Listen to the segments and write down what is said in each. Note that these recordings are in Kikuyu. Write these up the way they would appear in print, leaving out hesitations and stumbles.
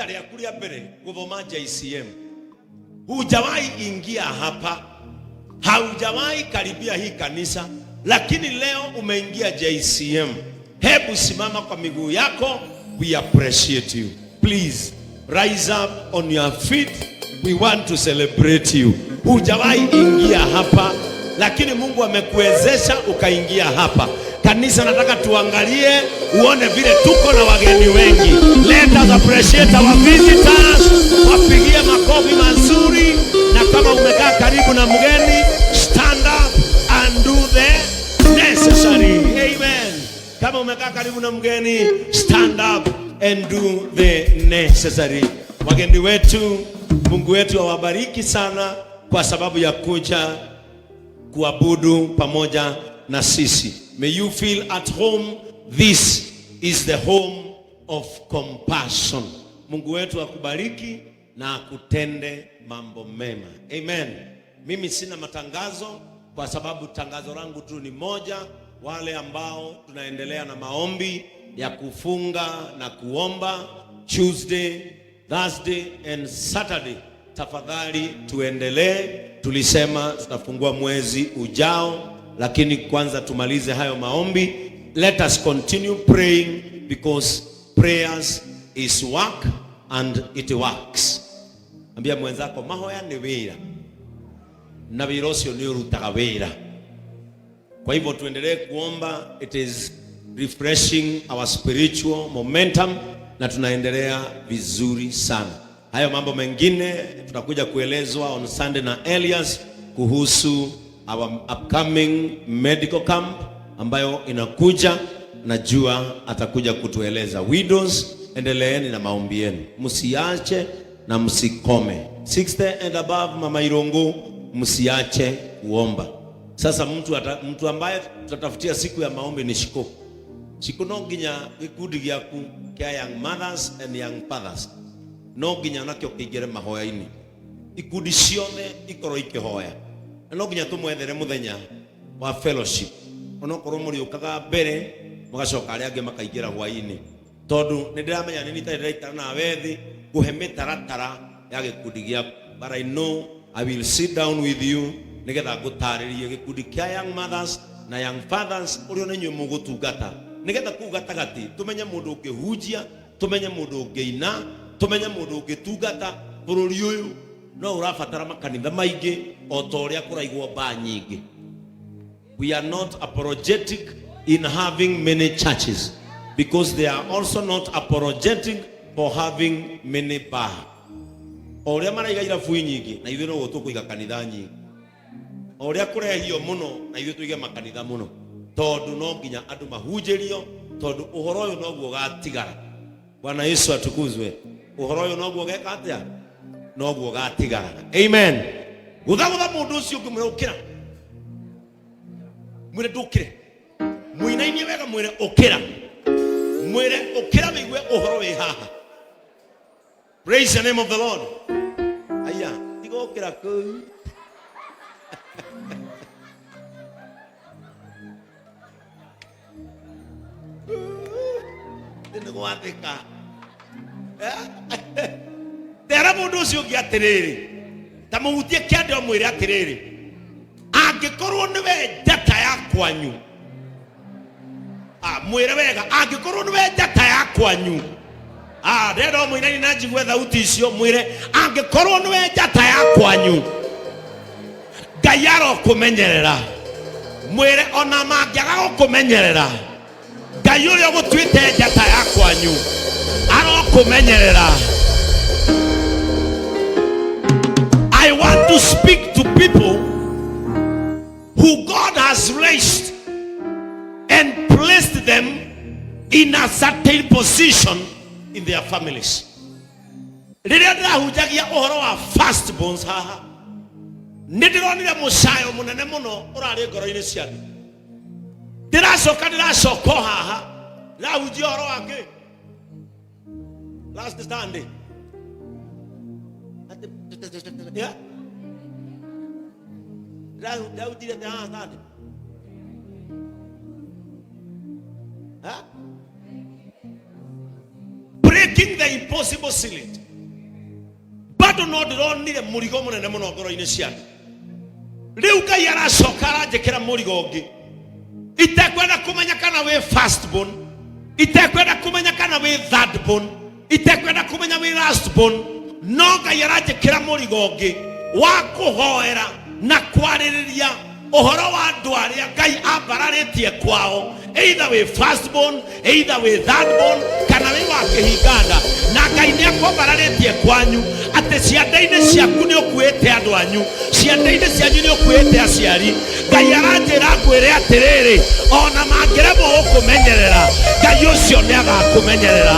Rĩaku rĩa mbere gũthoma JCM, hujawahi ingia hapa, haujawahi karibia hii kanisa, lakini leo umeingia JCM. Hebu simama kwa miguu yako, we appreciate you. Please rise up on your feet, we want to celebrate you. Hujawahi ingia hapa, lakini Mungu amekuwezesha ukaingia hapa. Kanisa, nataka tuangalie uone vile tuko na wageni wengi. Let us appreciate our visitors, wapigie makofi mazuri, na kama umekaa karibu na mgeni, stand up and do the necessary. Amen. Kama umekaa karibu na mgeni, stand up and do the necessary. Wageni wetu, Mungu wetu awabariki sana kwa sababu ya kuja kuabudu pamoja na sisi. May you feel at home. This is the home of compassion. Mungu wetu akubariki na akutende mambo mema. Amen. Mimi sina matangazo kwa sababu tangazo langu tu ni moja. Wale ambao tunaendelea na maombi ya kufunga na kuomba Tuesday, Thursday and Saturday, tafadhali tuendelee. Tulisema tutafungua mwezi ujao, lakini kwanza tumalize hayo maombi. Let us continue praying because prayers is work and it works. Ambia mwenzako mahoya ni wira na wira ucio ni urutaga wira. Kwa hivyo tuendelee kuomba, it is refreshing our spiritual momentum na tunaendelea vizuri sana. Hayo mambo mengine tutakuja kuelezwa on Sunday na Elias kuhusu our upcoming medical camp ambayo inakuja, najua atakuja kutueleza. Widows, endeleeni na maombi yenu, msiache na msikome. 60 and above, Mama Irungu, msiache kuomba. Sasa mtu ambaye tutatafutia siku ya maombi ni Shiko. Shiko no nginya gikundi giaku kia young mothers and young fathers no nginya nakio kĩingĩre mahoya-inĩ, ikundi ciothe ikorwo ikĩhoya, na no nginya tũmwethere mũthenya wa fellowship, onokorwo mũrĩũkaga mbere mũgacoka arĩa angĩ makaingĩra hwaĩ-inĩ, tondũ nĩ ndĩramenya nĩ nitarĩ ndĩraikara nawe thĩ ngũhe mĩtaratara ya gĩkundi gĩaku, but I know I will sit down with you nĩgetha ngũtarĩrie gĩkundi kĩa young mothers na young fathers ũrĩa nĩ inyuĩ mũgũtungata, nĩgetha kũu gatagatĩ tũmenye mũndũ ũngĩhunjia, tũmenye mũndũ ũngĩina, tũmenye mũndũ ũngĩtungata. Bũrũri ũyũ no ũrabatara makanitha maingĩ o ta ũrĩa kũraigwo mbaa nyingĩ. We are not apologetic in having many churches because they are also not apologetic for having many bar. O ũrĩa maraiga irabu nyingĩ, na ithuĩ noguo tũkũiga kanitha nyingĩ. O ũrĩa kũrehio mũno, na ithuĩ tũige makanitha mũno, tondũ no nginya andũ mahunjĩrio, tondũ ũhoro ũyũ noguo ũgatigara. Bwana Yesu atukuzwe. Ũhoro ũyũ noguo ũgeka atĩa? Noguo ũgatigara. Amen. Gũthagũtha mũndũ ũcio ũngĩ, mwĩre ũkĩra, mwĩre ndũkĩre, mũinainie wega, mwĩre ũkĩra, mwĩre ũkĩra wĩigue ũhoro wĩ haha. Praise the name of the Lord. Aya, tiga ũkĩra kũu. Nĩ gwathĩka. Tera mũndũ ũcio ũngĩ atĩrĩrĩ, ta mũhutie kĩande, ũmwĩre atĩrĩrĩ, angĩkorwo nĩwe njata ya kwanyu, mwĩre wega, angĩkorwo nĩwe njata ya kwanyu, ndĩrenda o mũinani na njigue thauti icio, mwĩre angĩkorwo nĩwe njata ya kwanyu, Ngai arokũmenyerera. Mwĩre ona mangĩaga gũkũmenyerera, Ngai ũrĩa ũgũtuĩte njata ya kwanyu arokũmenyerera. I want to speak to people who God has raised and placed them in a certain position in their families. Rĩrĩa ndĩrahunjagia ũhoro wa firstborns haha, nĩ ndĩronire mũcayo mũnene mũno ũrarĩ ngoro-inĩ cia andũ. Ndĩracoka ndĩracoka o haha ndĩrahunjia ũhoro wa kĩ last Sunday. Yeah. Ndĩrahunjirie atĩ haha Sunday. Huh? Breaking Making the impossible seal it. Bado no ndĩronire mũrigo mũnene mũno ngoro-inĩ cia andũ. Rĩu Ngai aracoka aranjĩkĩra mũrigo ũngĩ. Itekwenda kũmenya kana wĩ first born, itekwenda kũmenya kana wĩ third born, itekwenda kũmenya wĩ last born, no Ngai aranjĩkĩra mũrigo ũngĩ wa kũhoera na kwarĩrĩria ũhoro wa andũ arĩa Ngai ambararĩtie kwao, either wĩ first born, either wĩ third born, kana wĩ wa kĩhinganda, na Ngai nĩ akwambararĩtie kwanyu atĩ ciande-inĩ ciaku nĩ ũkuĩte andũ anyu, ciande-inĩ cianyu nĩ ũkuĩte aciari. Ngai aranjĩra ngwĩre atĩrĩrĩ, ona mangĩremwo gũkũmenyerera, Ngai ũcio nĩ agakũmenyerera.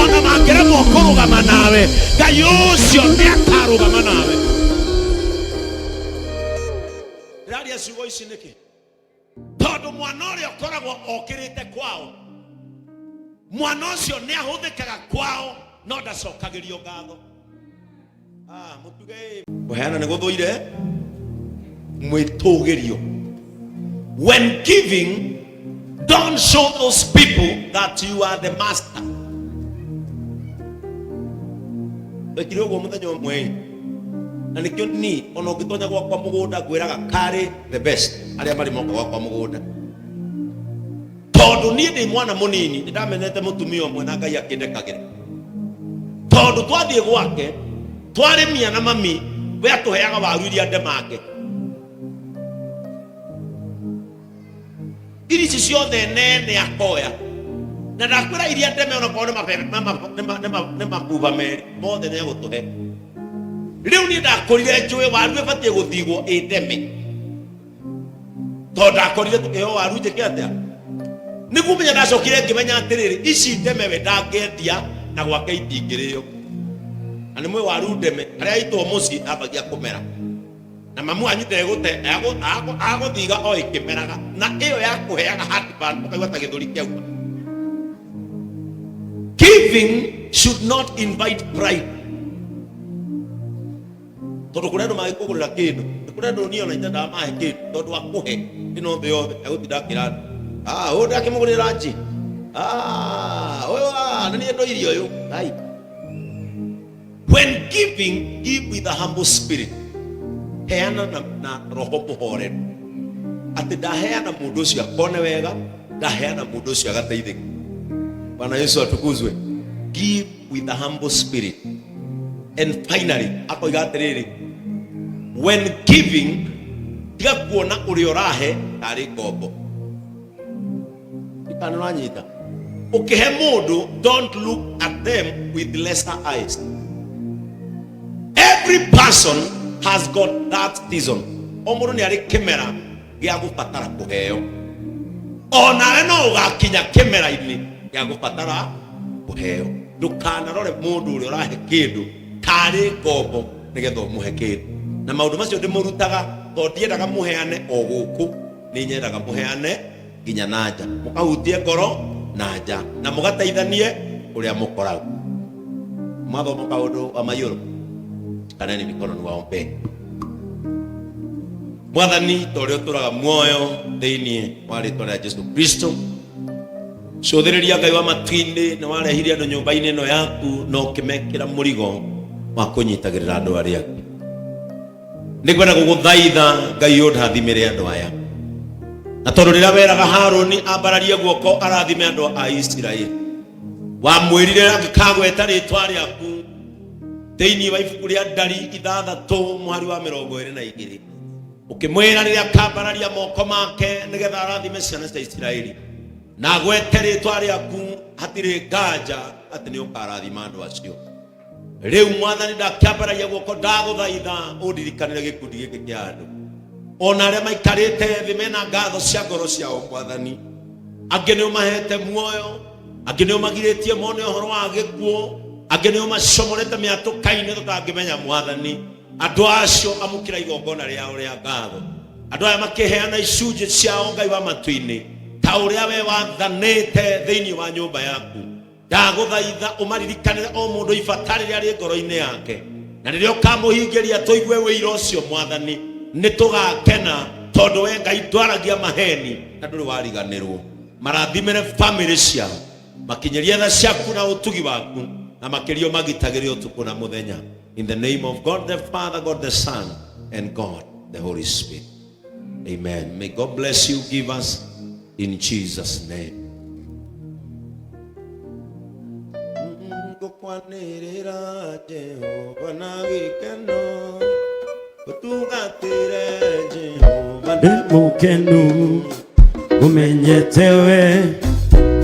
Ona mangĩremwo kũrũgama nawe, Ngai ũcio nĩ akarũgama nawe. Ndĩraria ciugo ici nĩkĩ? Tondũ mwana ũrĩa ũkoragwo okĩrĩte kwao, mwana ũcio nĩ ahũthĩkaga kwao no ndacokagĩrio ngatho. Ah, mũtuge kũheana nĩ gũthũire mwĩtũgĩrio. When giving, don't show those people that you are the master. Wekire ũguo mũthenya ũmwe na nĩkĩo ni ona ũngĩtonya gwakwa mũgũnda ngwĩraga karĩ the best arĩa marĩ moka gwakwa mũgũnda, tondũ niĩ ndĩ mwana mũnini nĩ ndamenete mũtumia ũmwe na Ngai akĩndekagĩra, tondũ twathiĩ gwake twarĩmia na mami we atũheaga waru iria ndemange, iria ici ciothe nene akoya, na ndakwĩra iria ndeme onakorwo nĩ mabebe nĩ mabuba merĩ mothe nĩ egũtũhe. Rĩu niĩ ndakũrire njũĩ waru ĩbatiĩ gũthigwo ĩ ndeme, tondũ ndakorire tũkĩheo waru njĩke atĩa nĩguo menya. Ndacokire ngĩmenya atĩrĩrĩ, ici ndeme we ndangĩendia na gwake itingĩrĩo, na nĩ mwĩ waru ndeme harĩa aitwo mũciĩ ambagia kũmera na mamu wanyu ndegũte agũthiga o ĩkĩmeraga, na ĩyo ya kũheaga heartburn ũkaigua ta gĩthũri kĩauma. Giving should not invite pride, tondũ kũrĩ andũ mangĩkũgũrĩra kĩndũ, kũrĩ andũ niĩ ona itendaga mahe kĩndũ, tondũ akũhe ĩno thĩ yothe egũtinda akĩra andũ, ah, ũyũ ndakĩmũgũrĩra nji, ah, ũyũ, ah, nĩ niĩ ndoirie ũyũ. Ai. When giving, give with a humble spirit. Heana na roho mũhoreru, atĩ ndaheana mũndũ ũcio akone wega, ndaheana mũndũ ũcio agateithĩka. Bwana Yesu atukuzwe. Give with a humble spirit. And finally, akoiga atĩrĩrĩ, when giving, tiga kuona ũrĩa ũrahe tarĩ ngombo. Kana ũranyita? Ũkĩhe mũndũ, don't look at them with lesser eyes. Every person has got that season. O mũndũ nĩ arĩ kĩmera gĩa gũbatara kũheo. Onawe no ũgakinya kĩmera-inĩ gĩa gũbatara kũheo. Ndũkanarore mũndũ ũrĩa ũrahe kĩndũ tarĩ ngombo nĩgetha ũmũhe kĩndũ. Na maũndũ macio ndĩmũrutaga tondũ ndiendaga mũheane o gũkũ, nĩ nyendaga mũheane nginya na nja, mũkahutie ngoro na nja na mũgateithanie ũrĩa mũkoragwo mwathoma kaũndũ wa maiyũrũ. Kaneni mikono niwaombee. Mwathani, ta ũrĩa ũtũraga muoyo, thĩinĩ wa rĩtwa rĩa Jesu Kristo, cũthĩrĩria Ngai wa matu-inĩ, nĩ warehire andũ nyũmba-inĩ ĩno yaku na ũkĩmekĩra mũrigo wa kũnyitagĩrĩra andũ arĩa angĩ. Nĩ ngwenda gũgũthaitha Ngai ũndathimĩre andũ aya, na tondũ rĩrĩa weraga Harũni ambararie guoko arathime andũ a Isiraeli, wamwĩrire angĩkagweta rĩtwa rĩaku thĩinĩ wa ibuku rĩa Ndari 6 mũhari wa 22, ũkĩmwĩra rĩrĩa akambararia moko make nĩgetha arathime ciana cia Isiraeli na agwete rĩtwa rĩaku, hatirĩ nganja atĩ nĩ ũkarathima andũ acio. Rĩu Mwathani, ndakĩambararia guoko ndagũthaitha ũndirikanĩre gĩkundi gĩkĩ kĩa andũ, ona arĩa maikarĩte thĩ mena ngatho cia ngoro ciao. Mwathani, angĩ nĩ ũmahete muoyo, angĩ nĩ ũmagirĩtie mone ũhoro wa gĩkuũ, angĩ nĩ ũmacomorete mĩatũka-inĩ tũtangĩmenya. Mwathani, andũ acio amũkĩra igongona rĩao rĩa ngatho. Andũ aya makĩheana icunjĩ ciao, Ngai wa matu-inĩ, ta ũrĩa we wathanĩte thĩinĩ wa nyũmba yaku, ndagũthaitha ũmaririkanĩre o mũndũ ibata rĩrĩa rĩ ngoro-inĩ yake, na rĩrĩa ũkamũhingĩria tũigue wĩira ũcio, Mwathani, nĩ tũgakena, tondũ we Ngai ndwaragia maheni na ndũrĩ wariganĩrwo. Marathimĩre famĩlĩ ciao, makinyĩrie tha ciaku na ũtugi waku. Na makĩria ũmagitagĩre ũtukũ na mũthenya. In the name of God the Father, God the Son, and God the Holy Spirit. Amen. May God bless you, give us in Jesus' name. Ngũkwanĩrĩra Jehova na gĩkeno, ũtungatĩre Jehova. Ndĩ mũkenu ũmenyete we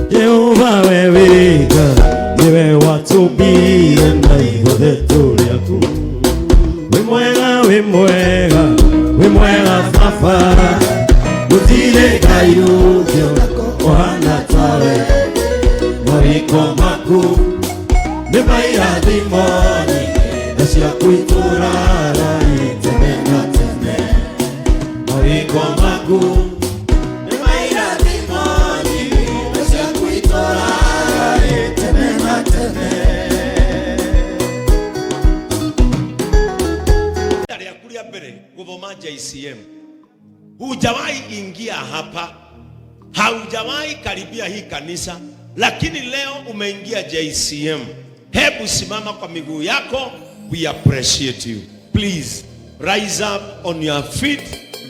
Jehova, we wĩga nĩwe watũmbire na ithuothe tũrĩ aku. Wĩ mwega, wĩ mwega, wĩ mwega baba, gũtirĩ Ngai ũngĩ ũhana tawe. Mawĩko maku nĩ mairathimo nyingĩ na ciaku itũũraga tene na tene. Mawĩko maku nĩ mairathimo nyingĩ na ciaku itũũraga tene na tene. Rĩaku rĩa mbere gũthoma JCM, hujawahi ingia hapa, haujawahi karibia hii kanisa, lakini leo umeingia JCM. Hebu simama kwa miguu yako, we appreciate you. Please rise up on your feet,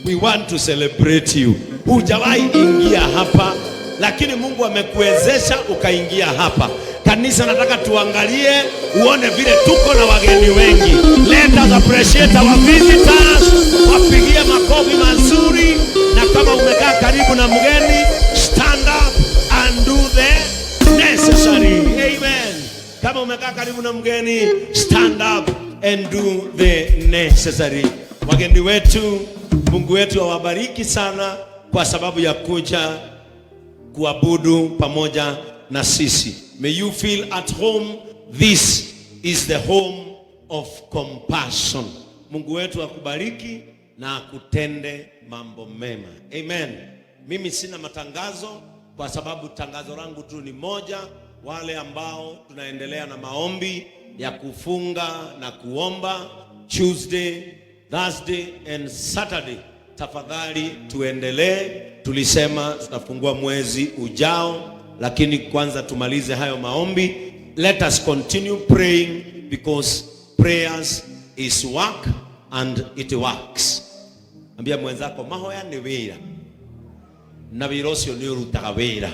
we want to celebrate you. Hujawahi ingia hapa, lakini Mungu amekuwezesha ukaingia hapa. Kanisa, nataka tuangalie uone vile tuko na wageni wengi. Let us appreciate our visitors, wapigie makofi mazuri, na kama umekaa karibu na mgeni, stand up and do the necessary. Amen. Kama umekaa karibu na mgeni, stand up and do the necessary. Wageni wetu, Mungu wetu awabariki sana kwa sababu ya kuja kuabudu pamoja na sisi. May you feel at home. This is the home of compassion. Mungu wetu akubariki na akutende mambo mema. Amen. Mimi sina matangazo kwa sababu tangazo langu tu ni moja. Wale ambao tunaendelea na maombi ya kufunga na kuomba Tuesday, Thursday and Saturday, tafadhali tuendelee. Tulisema tutafungua mwezi ujao, lakini kwanza tumalize hayo maombi. Let us continue praying because prayers is work and it works. Ambia mwenzako, mahoya nĩ wĩra na wĩra ũcio nĩ ũrutaga wĩra.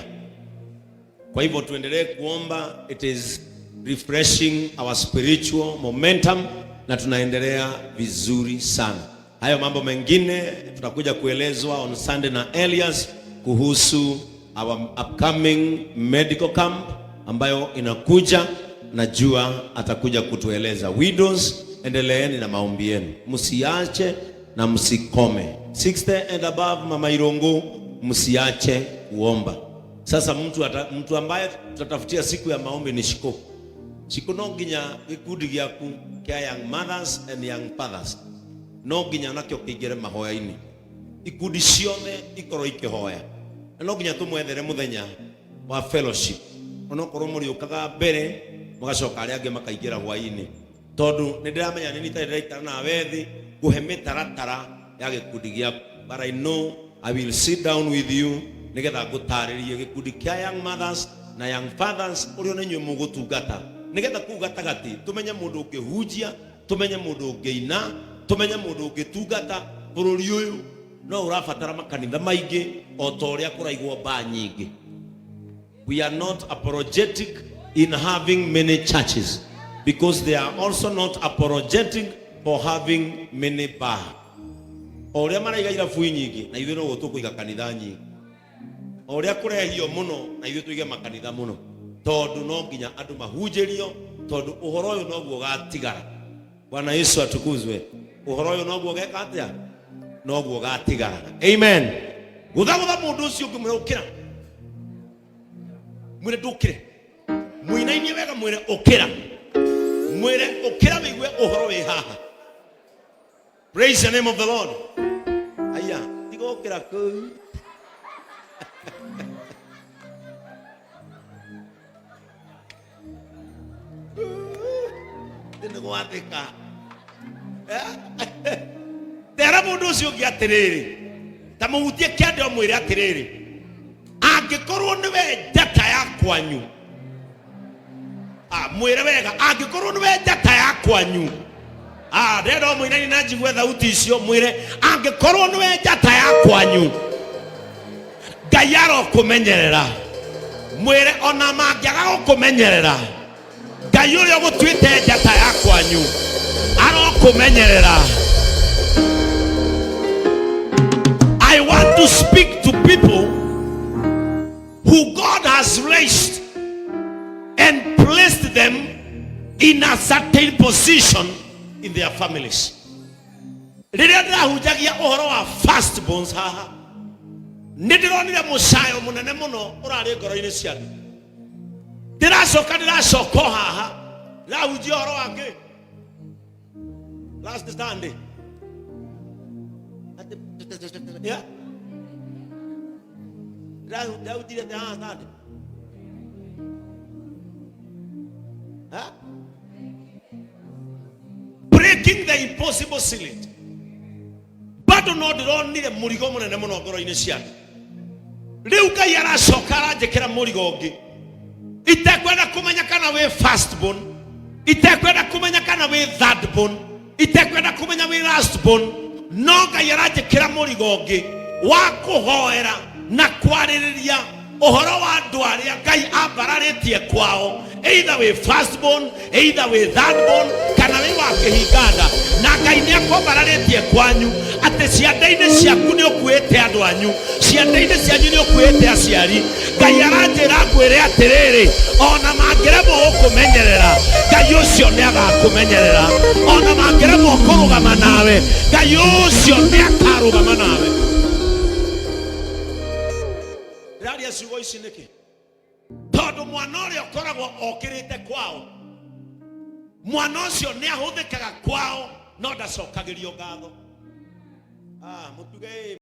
Kwa hivyo tuendelee kuomba, it is refreshing our spiritual momentum na tunaendelea vizuri sana. Hayo mambo mengine tutakuja kuelezwa on Sunday na Elias kuhusu our upcoming medical camp ambayo inakuja, najua atakuja kutueleza. Widows, endeleeni na maombi yenu, msiache na msikome. 60 and above, Mama Irungu, msiache kuomba. Sasa mtu ambaye tutatafutia siku ya maombi ni Shiko. Shiko, no nginya gikundi gĩaku kĩa young mothers and young fathers no nginya nakĩo kĩingĩre mahoya-inĩ, ikundi ciothe ikorwo ikĩhoya, na no nginya tũmwethere mũthenya wa fellowship, onokorwo mũrĩũkaga mbere mũgacoka arĩa angĩ makaingĩra hwaĩ-inĩ, tondũ nĩ ndĩramenya nĩ itarĩ ndĩraikara nawe thĩ kũhe mĩtaratara ya gĩkundi gĩaku, but I know I will sit down with you nĩgetha ngũtarĩrie gĩkundi kĩa young mothers na young fathers ũrĩa nĩ inyuĩ mũgũtungata, nĩgetha kũu gatagatĩ tũmenye mũndũ ũngĩhunjia, tũmenye mũndũ ũngĩina, tũmenye mũndũ ũngĩtungata. Bũrũri ũyũ no ũrabatara makanitha maingĩ o ta ũrĩa kũraigwo mbaa nyingĩ. We are not apologetic in having many churches because they are also not apologetic for having many bar. O ũrĩa maraiga irabu nyingĩ, na ithuĩ noguo tũkũiga kanitha nyingĩ. O ũrĩa kũrehio mũno, na ithuĩ tũige makanitha mũno, tondũ no nginya andũ mahunjĩrio, tondũ ũhoro ũyũ noguo ũgatigara. Bwana Yesu atukuzwe. Ũhoro ũyũ noguo ũgeka atĩa? Noguo ũgatigara. Amen. Gũthagũtha mũndũ ũcio ũngĩ, mwĩre ũkĩra, mwĩre ndũkĩre, mũinainie wega, mwĩre ũkĩra, mwĩre ũkĩra wĩigue ũhoro wĩ haha. Praise the name of the Lord. Aya, tiga ũkĩra kũu. Nĩ gwathĩka. Tera mũndũ ũcio ũngĩ atĩrĩrĩ, ta mũhutie kĩande, ũmwĩre atĩrĩrĩ, angĩkorwo nĩwe njata ya kwanyu. Mwĩre wega, angĩkorwo nĩwe njata ya kwanyu. Ndĩrenda o mũinani na njigue thauti icio. Mwĩre, angĩkorwo nĩwe njata ya kwanyu, Ngai arokũmenyerera. Mwĩre, ona mangĩaga gũkũmenyerera, Ngai ũrĩa ũgũtuĩte njata ya kwanyu arokũmenyerera. I want to speak to people who God has raised and placed them in a certain position in their families. Rĩrĩa ndĩrahunjagia ũhoro wa firstborns haha, nĩ ndĩronire mũcayo mũnene mũno ũrarĩ ngoro-inĩ cia andũ. Ndĩracoka, ndĩracoka o haha, ndĩrahunjia ũhoro wa kĩ last Sunday. Yeah. Ndĩrahunjirie atĩ haha Sunday. Huh? Breaking the impossible ceiling. Bado no ndĩronire mũrigo mũnene mũno ngoro-inĩ cia andũ. Rĩu Ngai aracoka aranjĩkĩra mũrigo ũngĩ. Itekwenda kũmenya kana wĩ first born, itekwenda kũmenya kana wĩ third born, itekwenda kũmenya wĩ last born, no Ngai aranjĩkĩra mũrigo ũngĩ wa kũhoera na kwarĩrĩria ũhoro wa andũ arĩa Ngai ambararĩtie kwao, either wĩ first born, either wĩ third born, kana wĩ wa kĩhinganda, na Ngai nĩ akwambararĩtie kwanyu, atĩ ciande-inĩ ciaku nĩ ũkuĩte andũ anyu, ciande-inĩ cianyu nĩ ũkuĩte aciari. Ngai aranjĩra ngwĩre atĩrĩrĩ, ona mangĩremwo gũkũmenyerera, Ngai ũcio nĩ agakũmenyerera. Ona mangĩremwo kũrũgama nawe, Ngai ũcio nĩ akarũgama nawe. Ndĩraria ciugo ici nĩkĩ? Tondũ mwana ũrĩa ũkoragwo okĩrĩte kwao, mwana ũcio nĩ ahũthĩkaga kwao, no ndacokagĩrio ngatho. Mũtuge.